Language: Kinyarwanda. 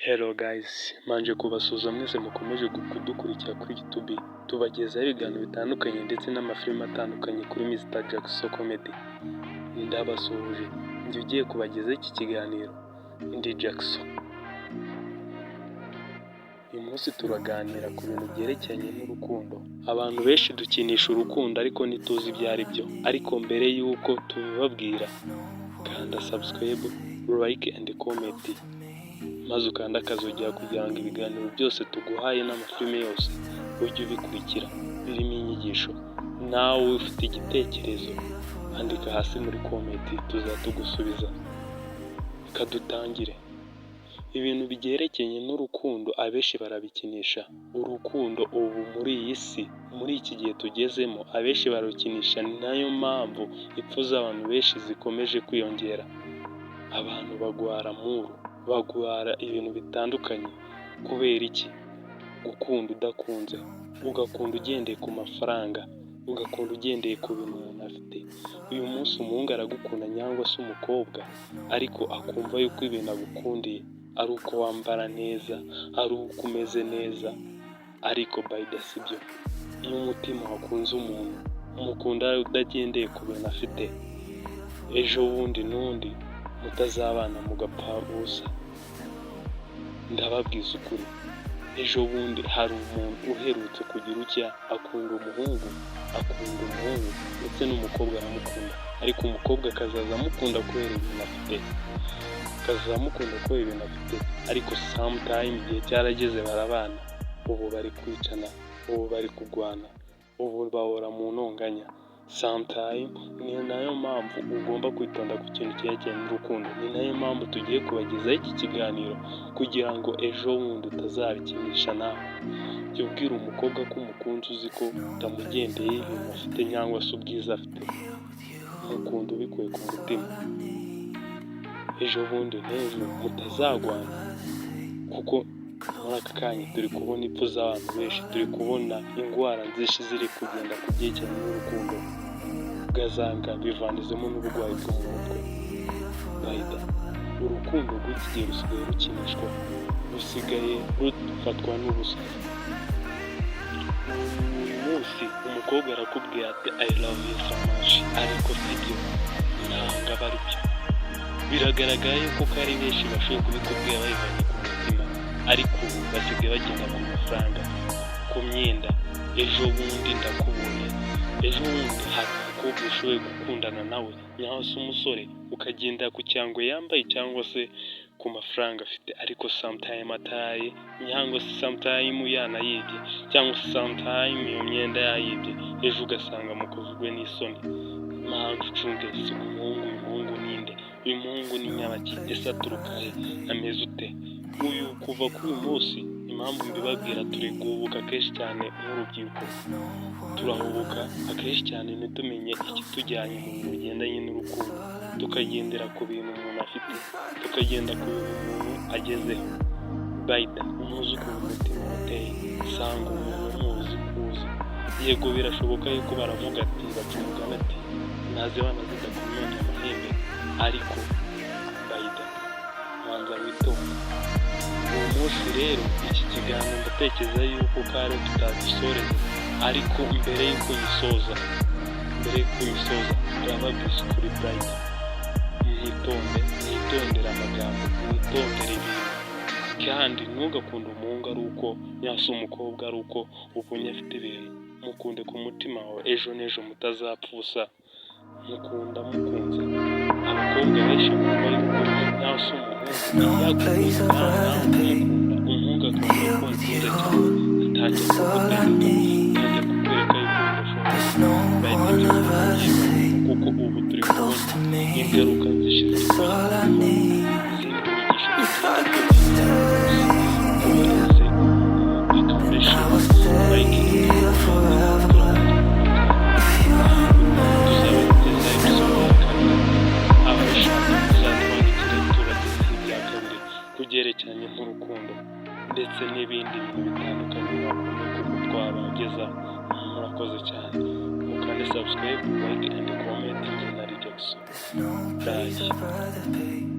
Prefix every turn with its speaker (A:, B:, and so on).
A: Hello guys, mbanje kubasuhuza mwese mukomeje kudukurikira kuri YouTube, tubagezaho ibiganiro bitandukanye ndetse n'amafilime atandukanye kuri Mr Jackson Comedy. Ndabasuhuje, njye ugiye kubagezaho iki kiganiro ndi Jackson. Uyu munsi turaganira ku bintu byerekeranye n'urukundo. Abantu benshi dukinisha urukundo ariko ntituzi ibyo ari byo, ariko mbere y'uko tubibabwira, kanda subscribe, like and comment, maze ukande akazogera kugira ngo ibiganiro byose tuguhaye n'amafilime yose ujye ubikurikira birimo inyigisho. Nawe ufite igitekerezo, andika hasi muri comment, tuzatugusubiza. Reka dutangire. Ibintu byerekeranye n'urukundo abenshi barabikinisha. Urukundo ubu muri iyi si, muri iki gihe tugezemo, abenshi barukinisha, ni nayo mpamvu impfu z'abantu benshi zikomeje kwiyongera. Abantu bagwara muru, bagwara ibintu bitandukanye. Kubera iki? Gukunda udakunze, ugakunda ugendeye ku mafaranga, ugakunda ugendeye ku bintu umuntu afite. Uyu munsi umuhungu aragukunda cyangwa se umukobwa, ariko akumva yuko ibintu agukundiye ari uko wambara neza, ari uko umeze neza, ariko by the si byo. Iyo umutima wakunze umuntu, umukunda utagendeye ku bintu afite, ejo bundi n'undi mutazabana mugapfa ubusa. Ndababwiza ukuri, ejo bundi hari umuntu uherutse kugira utya akunda umuhungu ndetse n'umukobwa aramukunda, ariko umukobwa akazaza amukunda kubera ibintu afite, akazaza amukunda kubera ibintu afite, ariko sometime igihe cyarageze barabana, ubu bari kwicana, ubu bari kurwana, ubu bahora mu ntonganya. Sometime ni nayo mpamvu ugomba kwitonda ku kintu cyerekeranye n'urukundo, ni nayo mpamvu tugiye kubagezaho iki kiganiro kugira ngo ejo bundi utazabikinisha nawe. Jya ubwira umukobwa ko umukunze uzi ko utamugendeye ibintu afite cyangwa se ubwiza afite, mukunda ubikuye ku mutima, ejo bundi n'ejo mutazagwana, kuko muri aka kanya turi kubona impfu z'abantu benshi, turi kubona indwara nyinshi ziri kugenda ku byerekeranye n'urukundo, ugasanga bivanzemo n'uburwayi bwo mu mutwe. Bayida urukundo rw'iki gihe rusigaye rukinishwa, rusigaye rufatwa n'ubusa. Uyu munsi umukobwa arakubwira ati "I love you so much", ariko sibyo, ntabwo aba ari byo. Biragaragara yuko ko ari benshi bashoboye kubikubwira babivanye ku mutima, ariko ubu basigaye bagenda ku mafaranga, ku myenda. Ejo bundi ndakubonye, ejo bundi hari umukobwa ushoboye gukundana nawe cyangwa se umusore, ukagendera ku cyangwe yambaye cyangwa se ku mafaranga afite, ariko sometime ataye cyangwa se sometime yanayibye cyangwa se sometime iyo myenda yayibye, ejo ugasanga mukozwe n'isoni. Mpamvu ucunge si umuhungu, uyu muhungu ninde? Uyu muhungu ni nyabaki? Ese aturuka he? Ameze ute? Uyu kuva kuri uyu munsi, impamvu mbibabwira, turi guhubuka kenshi cyane nk'urubyiruko, turahubuka akenshi cyane ntitumenye ikitujyanye mu bintu bigendanye n'urukundo, tukagendera ku bintu umuntu afite, tukagenda ku bintu umuntu agezeho. Bayida ntuzi ukuntu umutima uteye, usanga umuntu umuzi kuzi. Yego, birashoboka yuko baravuga ati, baca umugani ati "Ntazibana zidakomanya amahembe", ariko bayida banza witonde. Uwo munsi rero iki kiganiro ndatekereza yuko kare tutagisoreza, ariko mbere y'uko ngisoza ndababwiza ukuri, burayiti, mwitonde, mwitondere amagambo, mwitondere ibintu, kandi ntugakunde umuhungu ari uko cyangwa se umukobwa ari uko ubonye afite ibintu. Mukunde ku mutima wawe, ejo n'ejo mutazapfa ubusa. Mukunda mukunze. Abakobwa benshi bumva yuko cyangwa se umuhungu yagukunze nawe ukamukunda, umuhungu akabona ko umukunze cyane, atangira kugutereta, atangira kukwereka yuko bidashoboka. Bahita kuko ubu turi kubona ingaruka nyinshi ziri kugenda izindi nyigisho tugenda tubona, kohereze akande like, tuzabagezaho episode ya kabiri. Ababishaka muzatwandikire, tubagezeho ibya kabiri ku byerekeranye n'urukundo ndetse n'ibindi bintu bitandukanye mwakunda kuko twabagezaho. Murakoze cyane, mukande subscribe, like and comment. Njye na Jackson. Bye.